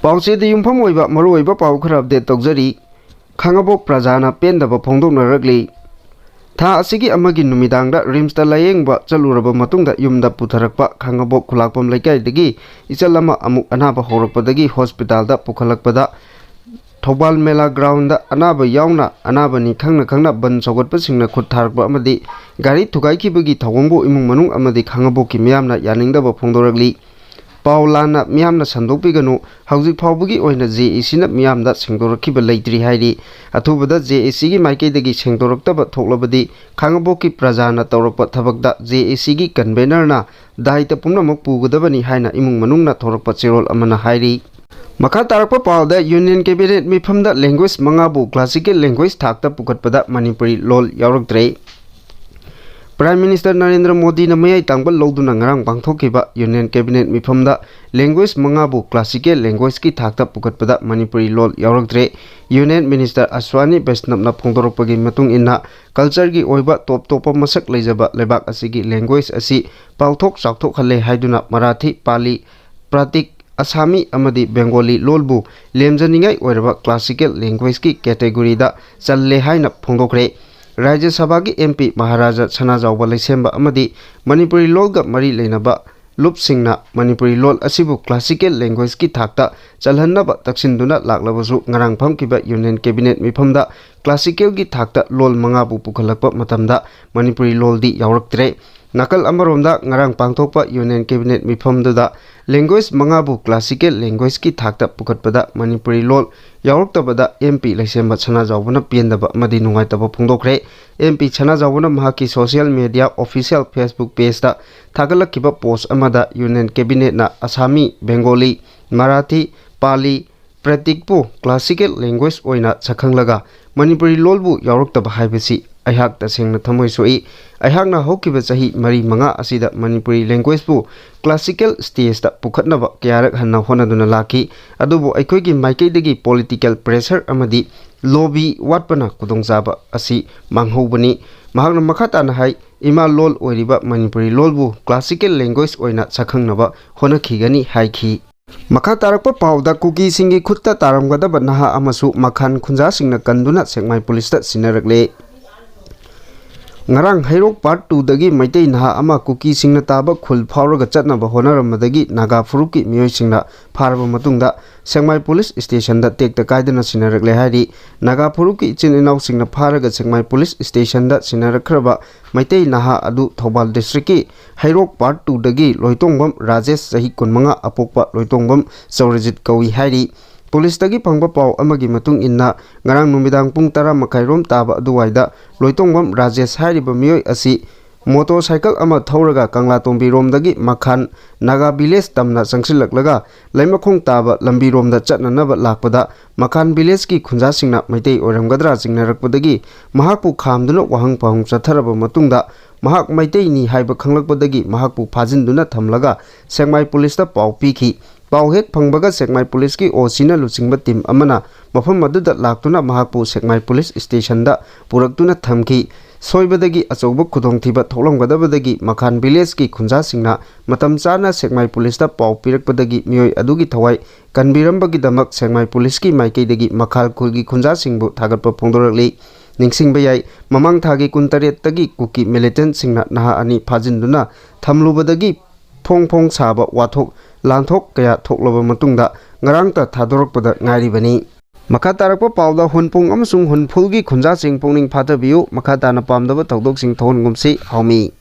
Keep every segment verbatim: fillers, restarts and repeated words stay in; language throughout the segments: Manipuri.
ꯄꯥꯎꯆꯦꯗ ꯌꯨꯝꯐꯝ ꯑꯣꯏꯕ ꯃꯔꯨꯑꯣꯏꯕ ꯄꯥꯎ ꯈꯔ ꯑꯞꯗꯦꯠ ꯇꯧꯖꯔꯤ꯫ ꯈꯥꯉꯕꯣꯛ ꯄ꯭ꯔꯖꯥꯅ ꯄꯦꯟꯗꯕ ꯐꯣꯡꯗꯣꯛꯅꯔꯛꯂꯤ꯫ ꯊꯥ ꯑꯁꯤꯒꯤ ꯑꯃꯒꯤ ꯅꯨꯃꯤꯗꯥꯡꯗ ꯔꯤꯝꯁꯇ ꯂꯥꯌꯦꯡꯕ ꯆꯠꯂꯨꯔꯕ ꯃꯇꯨꯡꯗ ꯌꯨꯝꯗ ꯄꯨꯊꯔꯛꯄ ꯈꯥꯉꯕꯣꯛ ꯈꯨꯂꯥꯛꯄꯝ ꯂꯩꯀꯥꯏꯗꯒꯤ ꯏꯆꯜ ꯑꯃ ꯑꯃꯨꯛ ꯑꯅꯥꯕ ꯍꯧꯔꯛꯄꯗꯒꯤ ꯍꯣꯁꯄꯤꯇꯥꯜꯗ ꯄꯨꯈꯠꯂꯛꯄꯗ ꯊꯧꯕꯥꯜ ꯃꯦꯂꯥ ꯒ꯭ꯔꯥꯎꯟꯗ ꯑꯅꯥꯕ ꯌꯥꯎꯅ ꯑꯅꯥꯕꯅꯤ ꯈꯪꯅ ꯈꯪꯅ ꯕꯟ ꯁꯧꯒꯠꯄꯁꯤꯡꯅ ꯈꯨꯠ ꯊꯥꯔꯛꯄ ꯑꯃꯗꯤ ꯒꯥꯔꯤ ꯊꯨꯒꯥꯏꯈꯤꯕꯒꯤ ꯊꯧꯑꯣꯡꯕꯨ ꯏꯃꯨꯡ ꯃꯅꯨꯡ ꯑꯃꯗꯤ ꯈꯥꯉꯕꯣꯛꯀꯤ ꯃꯤꯌꯥꯝꯅ ꯌꯥꯅꯤꯡꯗꯕ ꯐꯣꯡꯗꯣꯔꯛꯂꯤ꯫ ꯄꯥꯎ ꯂꯥꯟꯅ ꯃꯤꯌꯥꯝꯅ ꯁꯟꯗꯣꯛꯄꯤꯒꯅꯨ꯫ ꯍꯧꯖꯤꯛ ꯐꯥꯎꯕꯒꯤ ꯑꯣꯏꯅ ꯖꯦ ꯑꯦ ꯁꯤꯅ ꯃꯤꯌꯥꯝꯗ ꯁꯦꯡꯗꯣꯔꯛꯈꯤꯕ ꯂꯩꯇ꯭ꯔꯤ ꯍꯥꯏꯔꯤ꯫ ꯑꯊꯨꯕꯗ ꯖꯦ ꯑꯦ ꯁꯤꯒꯤ ꯃꯥꯏꯀꯩꯗꯒꯤ ꯁꯦꯡꯗꯣꯔꯛꯇꯕ ꯊꯣꯛꯂꯕꯗꯤ ꯈꯥꯉꯕꯣꯛꯀꯤ ꯄ꯭ꯔꯖꯥꯅ ꯇꯧꯔꯛꯄ ꯊꯕꯛꯇ ꯖꯦ ꯑꯦ ꯁꯤꯒꯤ ꯀꯟꯚꯦꯅꯔꯅ ꯗꯥꯏꯇ ꯄꯨꯝꯅꯃꯛ ꯄꯨꯒꯗꯕꯅꯤ ꯍꯥꯏꯅ ꯏꯃꯨꯡ ꯃꯅꯨꯡꯅ ꯊꯣꯔꯛꯄ ꯆꯦꯔꯣꯜ ꯑꯃꯅ ꯍꯥꯏꯔꯤ꯫ ꯃꯈꯥ ꯇꯥꯔꯛꯄ ꯄꯥꯎꯗ ꯌꯨꯅꯤꯌꯟ ꯀꯦꯕꯤꯅꯦꯠ ꯃꯤꯐꯝꯗ ꯂꯦꯡꯒ꯭ꯋꯦꯖ ꯃꯉꯥꯕꯨ ꯀ꯭ꯂꯥꯁꯤꯀꯦꯜ ꯂꯦꯡꯒ꯭ꯋꯦꯖ ꯊꯥꯛꯇ ꯄꯨꯈꯠꯄꯗ ꯃꯅꯤꯄꯨꯔꯤ ꯂꯣꯜ ꯌꯥꯎꯔꯛꯇ꯭ꯔꯦ꯫ ꯄ꯭ꯔꯥꯏꯝ ꯃꯤꯅꯤꯁꯇꯔ ꯅꯔꯦꯟꯗ꯭ꯔ ꯃꯣꯗꯤꯅ ꯃꯤꯑꯣꯏ ꯇꯥꯡꯕ ꯂꯧꯗꯨꯅ ꯉꯔꯥꯡ ꯄꯥꯡꯊꯣꯛꯈꯤꯕ ꯌꯨꯅꯤꯌꯟ ꯀꯦꯕꯤꯅꯦꯠ ꯃꯤꯐꯝꯗ ꯂꯦꯡꯒ꯭ꯋꯦꯖ ꯃꯉꯥꯕꯨ ꯀ꯭ꯂꯥꯁꯤꯀꯦꯜ ꯂꯦꯡꯒ꯭ꯋꯦꯖꯀꯤ ꯊꯥꯛꯇ ꯄꯨꯈꯠꯄꯗ ꯃꯅꯤꯄꯨꯔꯤ ꯂꯣꯜ ꯌꯥꯎꯔꯛꯇ꯭ꯔꯦ꯫ ꯌꯨꯅꯤꯌꯟ ꯃꯤꯅꯤꯁꯇꯔ ꯑꯁ꯭ꯋꯥꯅꯤ ꯕꯩꯁꯅꯕꯅ ꯐꯣꯡꯗꯣꯔꯛꯄꯒꯤ ꯃꯇꯨꯡ ꯏꯟꯅ, ꯀꯜꯆꯔꯒꯤ ꯑꯣꯏꯕ ꯇꯣꯞ ꯇꯣꯞꯄ ꯃꯁꯛ ꯂꯩꯖꯕ ꯂꯩꯕꯥꯛ ꯑꯁꯤꯒꯤ ꯂꯦꯡꯒ꯭ꯋꯦꯖ ꯑꯁꯤ ꯄꯥꯎꯊꯣꯛ ꯆꯥꯎꯊꯣꯛꯍꯜꯂꯦ ꯍꯥꯏꯗꯨꯅ ꯃꯔꯥꯊꯤ, ꯄꯥꯂꯤ, ꯄ꯭ꯔꯥꯇꯤꯛ, ꯑꯁꯥꯃꯤ ꯑꯃꯗꯤ ꯕꯦꯡꯒꯣꯂꯤ ꯂꯣꯜꯕꯨ ꯂꯦꯝꯖꯅꯤꯡꯉꯥꯏ ꯑꯣꯏꯔꯕ ꯀ꯭ꯂꯥꯁꯤꯀꯦꯜ ꯂꯦꯡꯒ꯭ꯋꯦꯖꯀꯤ ꯀꯦꯇꯦꯒꯣꯔꯤꯗ ꯆꯜꯂꯦ ꯍꯥꯏꯅ ꯐꯣꯡꯗꯣꯛꯈ꯭ꯔꯦ꯫ ꯔꯥꯖ꯭ꯌ ꯁꯚꯥꯒꯤ ꯑꯦꯝ ꯄꯤ ꯃꯍꯥꯔꯥꯖꯥ ꯁꯅꯥꯖꯥꯎꯕ ꯂꯩꯁꯦꯝꯕ ꯑꯃꯗꯤ ꯃꯅꯤꯄꯨꯔꯤ ꯂꯣꯜꯒ ꯃꯔꯤ ꯂꯩꯅꯕ ꯂꯨꯞꯁꯤꯡꯅ ꯃꯅꯤꯄꯨꯔꯤ ꯂꯣꯜ ꯑꯁꯤꯕꯨ ꯀ꯭ꯂꯥꯁꯤꯀꯦꯜ ꯂꯦꯡꯒ꯭ꯋꯦꯖꯀꯤ ꯊꯥꯛꯇ ꯆꯜꯍꯟꯅꯕ ꯇꯛꯁꯤꯟꯗꯨꯅ ꯂꯥꯛꯂꯕꯁꯨ, ꯉꯔꯥꯡ ꯐꯝꯈꯤꯕ ꯌꯨꯅꯤꯌꯟ ꯀꯦꯕꯤꯅꯦꯠ ꯃꯤꯐꯝꯗ ꯀ꯭ꯂꯥꯁꯤꯀꯦꯜꯒꯤ ꯊꯥꯛꯇ ꯂꯣꯜ ꯃꯉꯥꯕꯨ ꯄꯨꯈꯠꯂꯛꯄ ꯃꯇꯝꯗ ꯃꯅꯤꯄꯨꯔꯤ ꯂꯣꯜꯗꯤ ꯌꯥꯎꯔꯛꯇ꯭ꯔꯦ꯫ ꯅꯥꯀꯜ ꯑꯃꯔꯣꯝꯗ, ꯉꯔꯥꯡ ꯄꯥꯡꯊꯣꯛꯄ ꯌꯨꯅꯤꯌꯟ ꯀꯦꯕꯤꯅꯦꯠ ꯃꯤꯐꯝꯗꯨꯗ ꯂꯦꯡꯒ꯭ꯋꯦꯖ ꯃꯉꯥꯕꯨ ꯀ꯭ꯂꯥꯁꯤꯀꯦꯜ ꯂꯦꯡꯒ꯭ꯋꯦꯖꯀꯤ ꯊꯥꯛꯇ ꯄꯨꯈꯠꯄꯗ ꯃꯅꯤꯄꯨꯔꯤ ꯂꯣꯜ ꯌꯥꯎꯔꯛꯇꯕꯗ ꯑꯦꯝ ꯄꯤ ꯂꯩꯁꯦꯝꯕ ꯁꯅꯥꯖꯥꯎꯕꯅ ꯄꯦꯟꯗꯕ ꯑꯃꯗꯤ ꯅꯨꯡꯉꯥꯏꯇꯕ ꯐꯣꯡꯗꯣꯛꯈ꯭ꯔꯦ꯫ ꯑꯦꯝ ꯄꯤ ꯁꯅꯥꯖꯥꯎꯕꯅ ꯃꯍꯥꯛꯀꯤ ꯁꯣꯁꯤꯌꯦꯜ ꯃꯦꯗꯤꯌꯥ ꯑꯣꯐꯤꯁꯤꯌꯦꯜ ꯐꯦꯁꯕꯨꯛ ꯄꯦꯖꯇ ꯊꯥꯒꯠꯂꯛꯈꯤꯕ ꯄꯣꯁ ꯑꯃꯗ ꯌꯨꯅꯤꯌꯟ ꯀꯦꯕꯤꯅꯦꯠꯅ ꯑꯁꯥꯃꯤ, ꯕꯦꯡꯒꯣꯂꯤ, ꯃꯔꯥꯊꯤ, ꯄꯥꯂꯤ, ꯄ꯭ꯔꯇꯤꯛꯄꯨ ꯀ꯭ꯂꯥꯁꯤꯀꯦꯜ ꯂꯦꯡꯒ꯭ꯋꯦꯖ ꯑꯣꯏꯅ ꯁꯛꯈꯪꯂꯒ ꯃꯅꯤꯄꯨꯔꯤ ꯂꯣꯜꯕꯨ ꯌꯥꯎꯔꯛꯇꯕ ꯍꯥꯏꯕꯁꯤ ꯑꯩꯍꯥꯛ ꯇꯁꯦꯡꯅ ꯊꯃꯣꯏ ꯁꯣꯛꯏ꯫ ꯑꯩꯍꯥꯛꯅ ꯍꯧꯈꯤꯕ ꯆꯍꯤ ꯃꯔꯤ ꯃꯉꯥ ꯑꯁꯤꯗ ꯃꯅꯤꯄꯨꯔꯤ ꯂꯦꯡꯒ꯭ꯋꯦꯖꯄꯨ ꯀ꯭ꯂꯥꯁꯤꯀꯦꯜ ꯁ꯭ꯇꯦꯖꯇ ꯄꯨꯈꯠꯅꯕ ꯀꯌꯥꯔꯛ ꯍꯟꯅ ꯍꯣꯠꯅꯗꯨꯅ ꯂꯥꯛꯈꯤ, ꯑꯗꯨꯕꯨ ꯑꯩꯈꯣꯏꯒꯤ ꯃꯥꯏꯀꯩꯗꯒꯤ ꯄꯣꯂꯤꯇꯤꯀꯦꯜ ꯄ꯭ꯔꯦꯁꯔ ꯑꯃꯗꯤ ꯂꯣꯕꯤ ꯋꯥꯠꯄꯅ ꯈꯨꯗꯣꯡꯆꯥꯕ ꯑꯁꯤ ꯃꯥꯡꯍꯧꯕꯅꯤ꯫ ꯃꯍꯥꯛꯅ ꯃꯈꯥ ꯇꯥꯅ ꯍꯥꯏ, ꯏꯃꯥ ꯂꯣꯜ ꯑꯣꯏꯔꯤꯕ ꯃꯅꯤꯄꯨꯔꯤ ꯂꯣꯜꯕꯨ ꯀ꯭ꯂꯥꯁꯤꯀꯦꯜ ꯂꯦꯡꯒ꯭ꯋꯦꯖ ꯑꯣꯏꯅ ꯁꯛꯈꯪꯅꯕ ꯍꯣꯠꯅꯈꯤꯒꯅꯤ ꯍꯥꯏꯈꯤ꯫ ꯃꯈꯥ ꯇꯥꯔꯛꯄ ꯄꯥꯎꯗ ꯀꯨꯀꯤꯁꯤꯡꯒꯤ ꯈꯨꯠꯇ ꯇꯥꯔꯝꯒꯗꯕ ꯅꯍꯥ ꯑꯃꯁꯨ ꯃꯈꯥꯟ ꯈꯨꯟꯖꯥꯁꯤꯡꯅ ꯀꯟꯗꯨꯅ ꯁꯦꯛꯃꯥꯏ ꯄꯨꯂꯤꯁꯇ ꯁꯤꯟꯅꯔꯛꯂꯦ꯫ ꯉꯔꯥꯡ ꯍꯩꯔꯣꯛ ꯄꯥꯔꯠ ꯇꯨꯗꯒꯤ ꯃꯩꯇꯩ ꯅꯍꯥ ꯑꯃ ꯀꯨꯀꯤꯁꯤꯡꯅ ꯇꯥꯕ ꯈꯨꯜ ꯐꯥꯎꯔꯒ ꯆꯠꯅꯕ ꯍꯣꯠꯅꯔꯝꯕꯗꯒꯤ ꯅꯥꯒꯥ ꯐꯨꯔꯨꯞꯀꯤ ꯃꯤꯑꯣꯏꯁꯤꯡꯅ ꯐꯥꯔꯕ ꯃꯇꯨꯡꯗ ꯁꯦꯛꯃꯥꯏ ꯄꯨꯂꯤꯁ ꯁ꯭ꯇꯦꯁꯟꯗ ꯇꯦꯛꯇ ꯀꯥꯏꯗꯅ ꯁꯤꯟꯅꯔꯛꯂꯦ ꯍꯥꯏꯔꯤ꯫ ꯅꯥꯒꯥ ꯐꯨꯔꯨꯞꯀꯤ ꯏꯆꯤꯟ ꯏꯅꯥꯎꯁꯤꯡꯅ ꯐꯥꯔꯒ ꯁꯦꯛꯃꯥꯏ ꯄꯨꯂꯤꯁ ꯁ꯭ꯇꯦꯁꯟꯗ ꯁꯤꯟꯅꯔꯛꯈ꯭ꯔꯕ ꯃꯩꯇꯩ ꯅꯍꯥ ꯑꯗꯨ ꯊꯧꯕꯥꯜ ꯗꯤꯁꯇ꯭ꯔꯤꯛꯀꯤ ꯍꯩꯔꯣꯛ ꯄꯥꯔꯠ ꯇꯨꯗꯒꯤ ꯂꯣꯏꯇꯣꯡꯕꯝ ꯔꯥꯖꯦꯁ, ꯆꯍꯤ ꯀꯨꯟꯃꯉꯥ, ꯑꯄꯣꯛꯄ ꯂꯣꯏꯇꯣꯡꯕꯝ ꯆꯧꯔꯖꯤꯠ ꯀꯧꯏ ꯍꯥꯏꯔꯤ꯫ ꯄꯨꯂꯤꯁꯇꯒꯤ ꯐꯪꯕ ꯄꯥꯎ ꯑꯃꯒꯤ ꯃꯇꯨꯡ ꯏꯟꯅ, ꯉꯔꯥꯡ ꯅꯨꯃꯤꯗꯥꯡ ꯄꯨꯡ ꯇꯔꯥ ꯃꯈꯥꯏꯔꯣꯝ ꯇꯥꯕ ꯑꯗꯨꯋꯥꯏꯗ ꯂꯣꯏꯇꯣꯡꯕꯝ ꯔꯥꯖꯦꯁ ꯍꯥꯏꯔꯤꯕ ꯃꯤꯑꯣꯏ ꯑꯁꯤ ꯃꯣꯇꯣꯔ ꯁꯥꯏꯀꯜ ꯑꯃ ꯊꯧꯔꯒ ꯀꯪꯂꯥꯇꯣꯝꯕꯤꯔꯣꯝꯗꯒꯤ ꯃꯈꯥꯟ ꯅꯥꯒꯥ ꯚꯤꯂꯦꯖ ꯇꯝꯅ ꯆꯪꯁꯤꯜꯂꯛꯂꯒ ꯂꯩꯃꯈꯣꯡ ꯇꯥꯕ ꯂꯝꯕꯤꯔꯣꯝꯗ ꯆꯠꯅꯅꯕ ꯂꯥꯛꯄꯗ, ꯃꯈꯥꯟ ꯚꯤꯂꯦꯖꯀꯤ ꯈꯨꯟꯖꯥꯁꯤꯡꯅ ꯃꯩꯇꯩ ꯑꯣꯏꯔꯝꯒꯗ꯭ꯔꯥ ꯆꯤꯡꯅꯔꯛꯄꯗꯒꯤ ꯃꯍꯥꯛꯄꯨ ꯈꯥꯝꯗꯨꯅ ꯋꯥꯍꯪ ꯄꯥꯎꯍꯪ ꯆꯠꯊꯔꯕ ꯃꯇꯨꯡꯗ, ꯃꯍꯥꯛ ꯃꯩꯇꯩꯅꯤ ꯍꯥꯏꯕ ꯈꯪꯂꯛꯄꯗꯒꯤ ꯃꯍꯥꯛꯄꯨ ꯐꯥꯖꯤꯟꯗꯨꯅ ꯊꯝꯂꯒ ꯁꯦꯛꯃꯥꯏ ꯄꯨꯂꯤꯁꯇ ꯄꯥꯎ ꯄꯤꯈꯤ꯫ ꯄꯥꯎ ꯍꯦꯛ ꯐꯪꯕꯒ ꯁꯦꯛꯃꯥꯏ ꯄꯨꯂꯤꯁꯀꯤ ꯑꯣ ꯁꯤꯅ ꯂꯨꯆꯤꯡꯕ ꯇꯤꯝ ꯑꯃꯅ ꯃꯐꯝ ꯑꯗꯨꯗ ꯂꯥꯛꯇꯨꯅ ꯃꯍꯥꯛꯄꯨ ꯁꯦꯛꯃꯥꯏ ꯄꯨꯂꯤꯁ ꯁ꯭ꯇꯦꯁꯟꯗ ꯄꯨꯔꯛꯇꯨꯅ ꯊꯝꯈꯤ꯫ ꯁꯣꯏꯕꯗꯒꯤ ꯑꯆꯧꯕ ꯈꯨꯗꯣꯡꯊꯤꯕ ꯊꯣꯛꯂꯝꯒꯗꯕꯗꯒꯤ ꯃꯈꯥꯟ ꯚꯤꯂꯦꯖꯀꯤ ꯈꯨꯟꯖꯥꯁꯤꯡꯅ ꯃꯇꯝ ꯆꯥꯅ ꯁꯦꯛꯃꯥꯏ ꯄꯨꯂꯤꯁꯇ ꯄꯥꯎ ꯄꯤꯔꯛꯄꯗꯒꯤ ꯃꯤꯑꯣꯏ ꯑꯗꯨꯒꯤ ꯊꯋꯥꯏ ꯀꯟꯕꯤꯔꯝꯕꯒꯤꯗꯃꯛ ꯁꯦꯛꯃꯥꯏ ꯄꯨꯂꯤꯁꯀꯤ ꯃꯥꯏꯀꯩꯗꯒꯤ ꯃꯈꯥꯜ ꯈꯨꯜꯒꯤ ꯈꯨꯟꯖꯥꯁꯤꯡꯕꯨ ꯊꯥꯒꯠꯄ ꯐꯣꯡꯗꯣꯔꯛꯂꯤ꯫ ꯅꯤꯡꯁꯤꯡꯕ ꯌꯥꯏ, ꯃꯃꯥꯡ ꯊꯥꯒꯤ ꯀꯨꯟꯇꯔꯦꯠꯇꯒꯤ ꯀꯨꯀꯤ ꯃꯤꯂꯤꯇꯦꯟꯠꯁꯤꯡꯅ ꯅꯍꯥ ꯑꯅꯤ ꯐꯥꯖꯤꯟꯗꯨꯅ ꯊꯝꯂꯨꯕꯗꯒꯤ ꯐꯣꯡ ꯐꯣꯡ ꯁꯥꯕ ꯋꯥꯊꯣꯛ ꯂꯥꯟꯊꯣꯛ ꯀꯌꯥ ꯊꯣꯛꯂꯕ ꯃꯇꯨꯡꯗ ꯉꯔꯥꯡꯇ ꯊꯥꯗꯣꯔꯛꯄꯗ ꯉꯥꯏꯔꯤꯕꯅꯤ꯫ ꯃꯈꯥ ꯇꯥꯔꯛꯄ ꯄꯥꯎꯗ ꯍꯨꯟꯄꯨꯡ ꯑꯃꯁꯨꯡ ꯍꯨꯟꯐꯨꯜꯒꯤ ꯈꯨꯟꯖꯥꯁꯤꯡ ꯄꯨꯛꯅꯤꯡ ꯐꯥꯊꯕꯤꯌꯨ꯫ ꯃꯈꯥ ꯇꯥꯅ ꯄꯥꯝꯗꯕ ꯊꯧꯗꯣꯛꯁꯤꯡ ꯊꯣꯛꯍꯟꯒꯨꯝꯁꯤ꯫ ꯍꯥꯎꯃꯤ꯫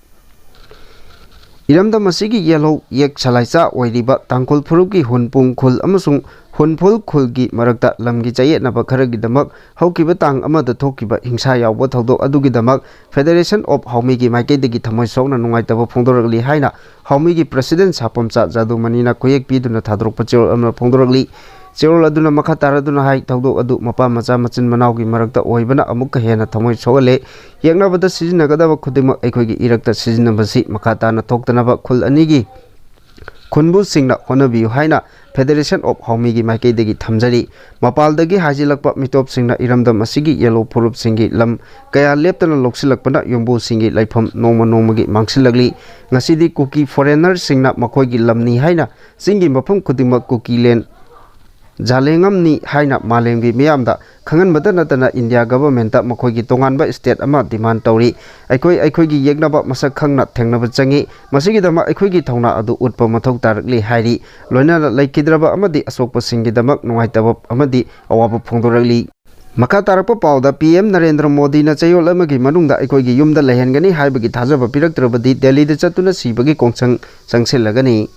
ꯏꯔꯝꯗꯝ ꯑꯁꯤꯒꯤ ꯌꯦꯜꯍꯧ ꯌꯦꯛ ꯁꯂꯥꯏꯆꯥ ꯑꯣꯏꯔꯤꯕ ꯇꯥꯡꯈꯨꯜ ꯐꯨꯔꯨꯞꯀꯤ ꯍꯨꯟꯄꯨꯡ ꯈꯨꯜ ꯑꯃꯁꯨꯡ ꯍꯨꯟꯐꯨꯜ ꯈꯨꯜꯒꯤ ꯃꯔꯛꯇ ꯂꯝꯒꯤ ꯆꯌꯦꯠꯅꯕ ꯈꯔꯒꯤꯗꯃꯛ ꯍꯧꯈꯤꯕ ꯇꯥꯡ ꯑꯃꯗ ꯊꯣꯛꯈꯤꯕ ꯍꯤꯡꯁꯥ ꯌꯥꯎꯕ ꯊꯧꯗꯣꯛ ꯑꯗꯨꯒꯤꯗꯃꯛ Federation of ꯍꯥꯎꯃꯤꯒꯤ ꯃꯥꯏꯀꯩꯗꯒꯤ ꯊꯃꯣꯏ ꯁꯣꯛꯅ ꯅꯨꯡꯉꯥꯏꯇꯕ ꯐꯣꯡꯗꯣꯔꯛꯂꯤ ꯍꯥꯏꯅ ꯍꯥꯎꯃꯤꯒꯤ president ꯁꯥꯄꯝꯆꯥ ꯖꯥꯗꯨꯃꯅꯤꯅ ꯈꯨꯌꯦꯛ ꯄꯤꯗꯨꯅ ꯊꯥꯗꯣꯔꯛꯄ ꯆꯦꯔꯣꯜ ꯑꯃꯅ ꯐꯣꯡꯗꯣꯔꯛꯂꯤ꯫ ꯆꯦꯔꯣꯜ ꯑꯗꯨꯅ ꯃꯈꯥ ꯇꯥꯔꯗꯨꯅ ꯍꯥꯏ, ꯊꯧꯗꯣꯛ ꯑꯗꯨ ꯃꯄꯥ ꯃꯆꯥ ꯃꯆꯤꯟ ꯃꯅꯥꯎꯒꯤ ꯃꯔꯛꯇ ꯑꯣꯏꯕꯅ ꯑꯃꯨꯛꯀ ꯍꯦꯟꯅ ꯊꯃꯣꯏ ꯁꯣꯛꯍꯜꯂꯦ꯫ ꯌꯦꯛꯅꯕꯗ ꯁꯤꯖꯤꯟꯅꯒꯗꯕ ꯈꯨꯗꯤꯡꯃꯛ ꯑꯩꯈꯣꯏꯒꯤ ꯏꯔꯛꯇ ꯁꯤꯖꯤꯟꯅꯕꯁꯤ ꯃꯈꯥ ꯇꯥꯅ ꯊꯣꯛꯇꯅꯕ ꯈꯨꯜ ꯑꯅꯤꯒꯤ ꯈꯨꯟꯕꯨꯁꯤꯡꯅ ꯍꯣꯠꯅꯕꯤꯌꯨ ꯍꯥꯏꯅ Federation of Haomyꯒꯤ ꯃꯥꯏꯀꯩꯗꯒꯤ ꯊꯝꯖꯔꯤ꯫ ꯃꯄꯥꯜꯗꯒꯤ ꯍꯥꯏꯖꯤꯜꯂꯛꯄ ꯃꯤꯇꯣꯞꯁꯤꯡꯅ ꯏꯔꯝꯗꯝ ꯑꯁꯤꯒꯤ ꯌꯦꯜꯂꯣ ꯐꯨꯔꯨꯞꯁꯤꯡꯒꯤ ꯂꯝ ꯀꯌꯥ ꯂꯦꯞꯇꯅ ꯂꯧꯁꯤꯜꯂꯛꯄꯅ ꯌꯨꯝꯕꯨꯁꯤꯡꯒꯤ ꯂꯩꯐꯝ ꯅꯣꯡꯃ ꯅꯣꯡꯃꯒꯤ ꯃꯥꯡꯁꯤꯜꯂꯛꯂꯤ꯫ ꯉꯁꯤꯗꯤ ꯀꯨꯀꯤ foreignerꯁꯤꯡꯅ ꯃꯈꯣꯏꯒꯤ ꯂꯝꯅꯤ ꯍꯥꯏꯅ ꯆꯤꯡꯒꯤ ꯃꯐꯝ ꯈꯨꯗꯤꯡꯃꯛ ꯀꯨꯀꯤ land ꯖꯥꯂꯦꯡꯉꯝꯅꯤ ꯍꯥꯏꯅ ꯃꯥꯂꯦꯝꯒꯤ ꯃꯤꯌꯥꯝꯗ ꯈꯪꯍꯟꯕꯇ ꯅꯠꯇꯅ India governmentꯇ ꯃꯈꯣꯏꯒꯤ ꯇꯣꯉꯥꯟꯕ state ꯑꯃ demand ꯇꯧꯔꯤ꯫ ꯑꯩꯈꯣꯏ ꯑꯩꯈꯣꯏꯒꯤ ꯌꯦꯛꯅꯕ ꯃꯁꯛ ꯈꯪꯅ ꯊꯦꯡꯅꯕ ꯆꯪꯏ꯫ ꯃꯁꯤꯒꯤꯗꯃꯛ ꯑꯩꯈꯣꯏꯒꯤ ꯊꯧꯅꯥ ꯑꯗꯨ ꯎꯠꯄ ꯃꯊꯧ ꯇꯥꯔꯛꯂꯤ ꯍꯥꯏꯔꯤ꯫ ꯂꯣꯏꯅꯅ ꯂꯩꯈꯤꯗ꯭ꯔꯕ ꯑꯃꯗꯤ ꯑꯁꯣꯛꯄꯁꯤꯡꯒꯤꯗꯃꯛ ꯅꯨꯡꯉꯥꯏꯇꯕ ꯑꯃꯗꯤ ꯑꯋꯥꯕ ꯐꯣꯡꯗꯣꯔꯛꯂꯤ꯫ ꯃꯈꯥ ꯇꯥꯔꯛꯄ ꯄꯥꯎꯗ, PM ꯅꯔꯦꯟꯗ꯭ꯔ ꯃꯣꯗꯤꯅ ꯆꯌꯣꯜ ꯑꯃꯒꯤ ꯃꯅꯨꯡꯗ ꯑꯩꯈꯣꯏꯒꯤ ꯌꯨꯝꯗ ꯂꯩꯍꯟꯒꯅꯤ ꯍꯥꯏꯕꯒꯤ ꯊꯥꯖꯕ ꯄꯤꯔꯛꯇ꯭ꯔꯕꯗꯤ ꯗꯦꯜꯂꯤꯗ ꯆꯠꯇꯨꯅ ꯁꯤꯕꯒꯤ ꯈꯣꯡꯖꯪ ꯆꯪꯁꯤꯜꯂꯒꯅꯤ꯫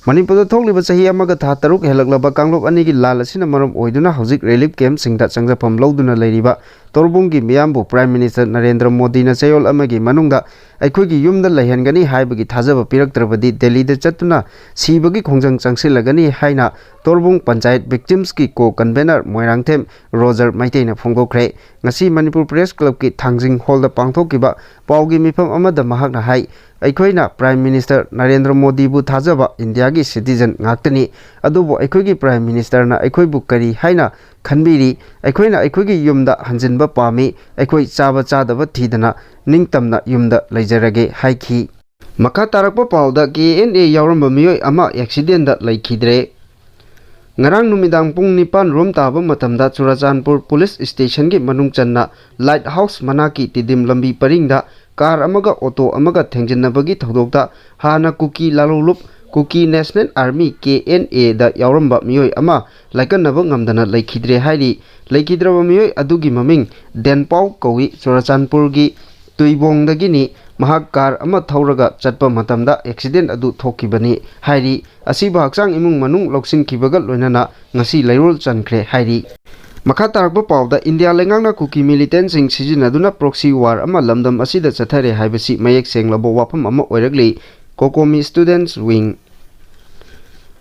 ꯃꯅꯤꯄꯨꯔꯗ ꯊꯣꯛꯂꯤꯕ ꯆꯍꯤ ꯑꯃꯒ ꯊꯥ ꯇꯔꯨꯛ ꯍꯦꯜꯂꯛꯂꯕ ꯀꯥꯡꯂꯨꯞ ꯑꯅꯤꯒꯤ ꯂꯥꯟ ꯑꯁꯤꯅ ꯃꯔꯝ ꯑꯣꯏꯗꯨꯅ ꯍꯧꯖꯤꯛ relief campꯁꯤꯡꯗ ꯆꯪꯖꯐꯝ ꯂꯧꯗꯨꯅ ꯂꯩꯔꯤꯕ ꯇꯣꯔꯕꯨꯡꯒꯤ ꯃꯤꯌꯥꯝꯕꯨ Prime Minister ꯅꯔꯦꯟꯗ꯭ꯔ ꯃꯣꯗꯤꯅ ꯆꯌꯣꯜ ꯑꯃꯒꯤ ꯃꯅꯨꯡꯗ ꯑꯩꯈꯣꯏꯒꯤ ꯌꯨꯝꯗ ꯂꯩꯍꯟꯒꯅꯤ ꯍꯥꯏꯕꯒꯤ ꯊꯥꯖꯕ ꯄꯤꯔꯛꯇ꯭ꯔꯕꯗꯤ ꯗꯦꯜꯂꯤꯗ ꯆꯠꯇꯨꯅ ꯁꯤꯕꯒꯤ ꯈꯣꯡꯖꯪ ꯆꯪꯁꯤꯜꯂꯒꯅꯤ ꯍꯥꯏꯅ ꯇꯣꯔꯕꯨꯡ ꯄꯟꯆꯥꯌꯠ victimsꯀꯤ co-convener ꯃꯣꯏꯔꯥꯡꯊꯦꯝ ꯔꯣꯖꯔ ꯃꯩꯇꯩꯅ ꯐꯣꯡꯗꯣꯛꯈ꯭ꯔꯦ꯫ ꯉꯁꯤ ꯃꯅꯤꯄꯨꯔ Press Clubꯀꯤ ꯊꯥꯡꯖꯤꯡ hallꯗ ꯄꯥꯡꯊꯣꯛꯈꯤꯕ ꯄꯥꯎꯒꯤ ꯃꯤꯐꯝ ꯑꯃꯗ ꯃꯍꯥꯛꯅ ꯍꯥꯏ, ꯑꯩꯈꯣꯏꯅ Prime Minister ꯅꯔꯦꯟꯗ꯭ꯔ ꯃꯣꯗꯤꯕꯨ ꯊꯥꯖꯕ Indiaꯒꯤ citizen ꯉꯥꯛꯇꯅꯤ, ꯑꯗꯨꯕꯨ ꯑꯩꯈꯣꯏꯒꯤ Prime Ministerꯅ ꯑꯩꯈꯣꯏꯕꯨ ꯀꯔꯤ ꯍꯥꯏꯅ ꯈꯟꯕꯤꯔꯤ? ꯑꯩꯈꯣꯏꯅ ꯑꯩꯈꯣꯏꯒꯤ ꯌꯨꯝꯗ ꯍꯟꯖꯤꯟꯕ ꯄꯥꯝꯃꯤ, ꯑꯩꯈꯣꯏ ꯆꯥꯕ ꯆꯥꯗꯕ ꯊꯤꯗꯅ ꯅꯤꯡꯇꯝꯅ ꯌꯨꯝꯗ ꯂꯩꯖꯔꯒꯦ ꯍꯥꯏꯈꯤ꯫ ꯃꯈꯥ ꯇꯥꯔꯛꯄ ꯄꯥꯎꯗ, KNA ꯌꯥꯎꯔꯝꯕ ꯃꯤꯑꯣꯏ ꯑꯃ accidentꯗ ꯂꯩꯈꯤꯗ꯭ꯔꯦ꯫ ꯉꯔꯥꯡ ꯅꯨꯃꯤꯗꯥꯡ ꯄꯨꯡ ꯅꯤꯄꯥꯟ ꯔꯣꯝ ꯇꯥꯕ ꯃꯇꯝꯗ ꯆꯨꯔꯥꯆꯥꯟꯄꯨꯔ police stationꯒꯤ ꯃꯅꯨꯡ ꯆꯟꯅ Light House ꯃꯅꯥꯛꯀꯤ ꯇꯤꯗꯤꯝ ꯂꯝꯕꯤ ꯄꯔꯤꯡꯗ car ꯑꯃꯒ auto ꯑꯃꯒ ꯊꯦꯡꯖꯤꯟꯅꯕꯒꯤ ꯊꯧꯗꯣꯛꯇ ꯍꯥꯟꯅ ꯀꯨꯀꯤ ꯂꯥꯂꯣꯡꯂꯨꯞ Kuki National Army, KNAꯗ ꯌꯥꯎꯔꯝꯕ ꯃꯤꯑꯣꯏ ꯑꯃ ꯂꯥꯏꯀꯠꯅꯕ ꯉꯝꯗꯅ ꯂꯩꯈꯤꯗ꯭ꯔꯦ ꯍꯥꯏꯔꯤ꯫ ꯂꯩꯈꯤꯗ꯭ꯔꯕ ꯃꯤꯑꯣꯏ ꯑꯗꯨꯒꯤ ꯃꯃꯤꯡ ꯗꯦꯟꯄꯥꯎ ꯀꯧꯏ꯫ ꯆꯨꯔꯥꯆꯥꯟꯄꯨꯔꯒꯤ ꯇꯨꯏꯕꯣꯡꯗꯒꯤꯅꯤ꯫ ꯃꯍꯥꯛ car ꯑꯃ ꯊꯧꯔꯒ ꯆꯠꯄ ꯃꯇꯝꯗ accident ꯑꯗꯨ ꯊꯣꯛꯈꯤꯕꯅꯤ ꯍꯥꯏꯔꯤ꯫ ꯑꯁꯤꯕꯨ ꯍꯛꯆꯥꯡ ꯏꯃꯨꯡ ꯃꯅꯨꯡ ꯂꯧꯁꯤꯟꯈꯤꯕꯒ ꯂꯣꯏꯅꯅ ꯉꯁꯤ ꯂꯩꯔꯣꯜ ꯆꯟꯈ꯭ꯔꯦ ꯍꯥꯏꯔꯤ꯫ ꯃꯈꯥ ꯇꯥꯔꯛꯄ ꯄꯥꯎꯗ, ꯏꯟꯗꯤꯌꯥ ꯂꯩꯉꯥꯛꯅ ꯀꯨꯀꯤ militantꯁꯤꯡ ꯁꯤꯖꯤꯟꯅꯗꯨꯅ proxy war ꯑꯃ ꯂꯝꯗꯝ ꯑꯁꯤꯗ ꯆꯠꯊꯔꯦ ꯍꯥꯏꯕꯁꯤ ꯃꯌꯦꯛ ꯁꯦꯡꯂꯕ ꯋꯥꯐꯝ ꯑꯃ ꯑꯣꯏꯔꯛꯂꯤ꯫ COCOMI Students Wing꯫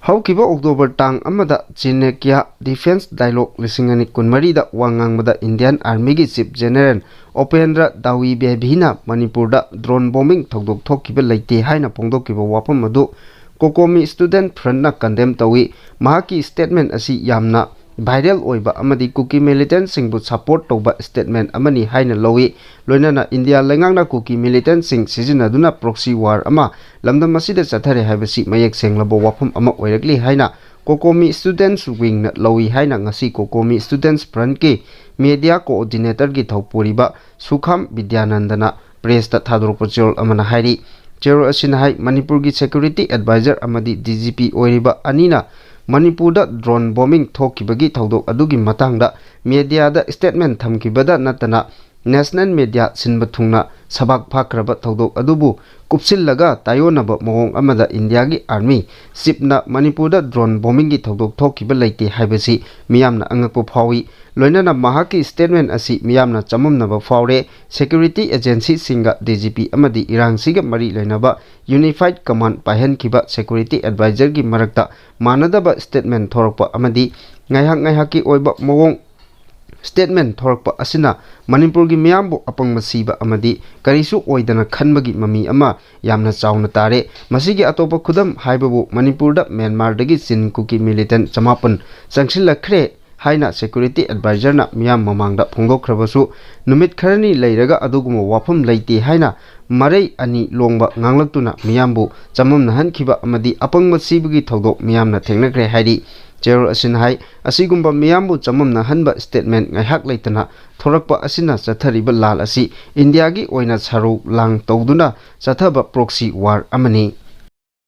ꯍꯧꯈꯤꯕ October ꯇꯥꯡ ꯑꯃꯗ ꯆꯤꯅꯦꯀ꯭ꯌꯥ Defence Dialogue ꯂꯤꯁꯤꯡ ꯑꯅꯤ ꯀꯨꯟꯃꯔꯤꯗ ꯋꯥ ꯉꯥꯡꯕꯗ Indian Armyꯒꯤ Chief General ꯎꯄꯦꯟꯗ꯭ꯔ ꯗꯥꯋꯤ ꯕꯦꯕꯤꯅ ꯃꯅꯤꯄꯨꯔꯗ drone bombing ꯊꯧꯗꯣꯛ ꯊꯣꯛꯈꯤꯕ ꯂꯩꯇꯦ ꯍꯥꯏꯅ ꯐꯣꯡꯗꯣꯛꯈꯤꯕ ꯋꯥꯐꯝ ꯑꯗꯨ COCOMI Student Front ꯅ condemn ꯇꯧꯏ꯫ ꯃꯍꯥꯛꯀꯤ statement ꯑꯁꯤ ꯌꯥꯝꯅ viral ꯑꯣꯏꯕ ꯑꯃꯗꯤ ꯀꯨꯀꯤ militant ꯁꯤꯡꯕꯨ support ꯇꯧꯕ statement ꯑꯃꯅꯤ ꯍꯥꯏꯅ ꯂꯧꯏ꯫ ꯂꯣꯏꯅꯅ ꯏꯟꯗꯤꯌꯥ ꯂꯩꯉꯥꯛꯅ ꯀꯨꯀꯤ militant ꯁꯤꯡ ꯁꯤꯖꯤꯟꯅꯗꯨꯅ proxy war ꯑꯃ ꯂꯝꯗꯝ ꯑꯁꯤꯗ ꯆꯠꯊꯔꯦ ꯍꯥꯏꯕꯁꯤ ꯃꯌꯦꯛ ꯁꯦꯡꯂꯕ ꯋꯥꯐꯝ ꯑꯃ ꯑꯣꯏꯔꯛꯂꯤ ꯍꯥꯏꯅ COCOMI Students Wing ꯅ ꯂꯧꯏ ꯍꯥꯏꯅ ꯉꯁꯤ COCOMI Students Front ꯀꯤ media coordinator ꯒꯤ ꯊꯧꯄꯨꯔꯤꯕ ꯁꯨꯈꯥꯝ ꯕꯤꯗ꯭ꯌꯥꯅꯟꯗꯅ press ꯇ ꯊꯥꯗꯣꯔꯛꯄ ꯆꯦꯔꯣꯜ ꯑꯃꯅ ꯍꯥꯏꯔꯤ꯫ ꯆꯦꯔꯣꯜ ꯑꯁꯤꯅ ꯍꯥꯏ, ꯃꯅꯤꯄꯨꯔꯒꯤ security advisor ꯑꯃꯗꯤ DGP ꯑꯣꯏꯔꯤꯕ ꯑꯅꯤꯅ ꯃꯅꯤꯄꯨꯔꯗ drone bombing ꯊꯣꯛꯈꯤꯕꯒꯤ ꯊꯧꯗꯣꯛ ꯑꯗꯨꯒꯤ ꯃꯇꯥꯡꯗ media ꯗ statement ꯊꯝꯈꯤꯕꯗ ꯅꯠꯇꯅ national media ꯁꯤꯟꯕ ꯊꯨꯡꯅ ꯁꯕꯥꯛ ꯐꯥꯈ꯭ꯔꯕ ꯊꯧꯗꯣꯛ ꯑꯗꯨꯕꯨ ꯀꯨꯞꯁꯤꯜꯂꯒ ꯇꯥꯏꯑꯣꯟꯅꯕ ꯃꯑꯣꯡ ꯑꯃꯗ ꯏꯟꯗꯤꯌꯥꯒꯤ army chief ꯅ ꯃꯅꯤꯄꯨꯔꯗ drone bombing ꯒꯤ ꯊꯧꯗꯣꯛ ꯊꯣꯛꯈꯤꯕ ꯂꯩꯇꯦ ꯍꯥꯏꯕꯁꯤ ꯃꯤꯌꯥꯝꯅ ꯑꯉꯛꯄ ꯐꯥꯎꯏ꯫ ꯂꯣꯏꯅꯅ ꯃꯍꯥꯛꯀꯤ statement ꯑꯁꯤ ꯃꯤꯌꯥꯝꯅ ꯆꯃꯝꯅꯕ ꯐꯥꯎꯔꯦ꯫ Security agency ꯁꯤꯡꯒ DGP ꯑꯃꯗꯤ ꯏꯔꯥꯡꯁꯤꯒ ꯃꯔꯤ ꯂꯩꯅꯕ unified command ꯄꯥꯏꯍꯟꯈꯤꯕ security advisor ꯒꯤ ꯃꯔꯛꯇ ꯃꯥꯟꯅꯗꯕ statement ꯊꯣꯔꯛꯄ ꯑꯃꯗꯤ ꯉꯥꯏꯍꯥꯛ ꯉꯥꯏꯍꯥꯛꯀꯤ ꯑꯣꯏꯕ ꯃꯑꯣꯡ statement ꯊꯣꯔꯛꯄ ꯑꯁꯤꯅ ꯃꯅꯤꯄꯨꯔꯒꯤ ꯃꯤꯌꯥꯝꯕꯨ ꯑꯄꯪꯕ ꯁꯤꯕ ꯑꯃꯗꯤ ꯀꯔꯤꯁꯨ ꯑꯣꯏꯗꯅ ꯈꯟꯕꯒꯤ ꯃꯃꯤ ꯑꯃ ꯌꯥꯝꯅ ꯆꯥꯎꯅ ꯇꯥꯔꯦ꯫ ꯃꯁꯤꯒꯤ ꯑꯇꯣꯞꯄ ꯈꯨꯗꯝ ꯍꯥꯏꯕꯕꯨ ꯃꯅꯤꯄꯨꯔꯗ ꯃ꯭ꯌꯥꯟꯃꯥꯔꯗꯒꯤ ꯆꯤꯟ ꯀꯨꯀꯤ militant ꯆꯃꯥꯄꯟ ꯆꯪꯁꯤꯜꯂꯛꯈ꯭ꯔꯦ ꯍꯥꯏꯅ security advisor ꯅ ꯃꯤꯌꯥꯝ ꯃꯃꯥꯡꯗ ꯐꯣꯡꯗꯣꯛꯈ꯭ꯔꯕꯁꯨ, ꯅꯨꯃꯤꯠ ꯈꯔꯅꯤ ꯂꯩꯔꯒ ꯑꯗꯨꯒꯨꯝꯕ ꯋꯥꯐꯝ ꯂꯩꯇꯦ ꯍꯥꯏꯅ ꯃꯔꯩ ꯑꯅꯤ ꯂꯣꯡꯕ ꯉꯥꯡꯂꯛꯇꯨꯅ ꯃꯤꯌꯥꯝꯕꯨ ꯆꯃꯝꯅꯍꯟꯈꯤꯕ ꯑꯃꯗꯤ ꯑꯄꯪꯕ ꯁꯤꯕꯒꯤ ꯊꯧꯗꯣꯛ ꯃꯤꯌꯥꯝꯅ ꯊꯦꯡꯅꯈ꯭ꯔꯦ ꯍꯥꯏꯔꯤ꯫ ꯆꯦꯔꯣꯜ ꯑꯁꯤꯅ ꯍꯥꯏ, ꯑꯁꯤꯒꯨꯝꯕ ꯃꯤꯌꯥꯝꯕꯨ ꯆꯃꯝꯅꯍꯟꯕ statement ꯉꯥꯏꯍꯥꯛ ꯂꯩꯇꯅ ꯊꯣꯔꯛꯄ ꯑꯁꯤꯅ ꯆꯠꯊꯔꯤꯕ ꯂꯥꯜ ꯑꯁꯤ ꯏꯟꯗꯤꯌꯥꯒꯤ ꯑꯣꯏꯅ ꯁꯔꯧ ꯂꯥꯡ ꯇꯧꯗꯨꯅ ꯆꯠꯊꯕ proxy war ꯑꯃꯅꯤ꯫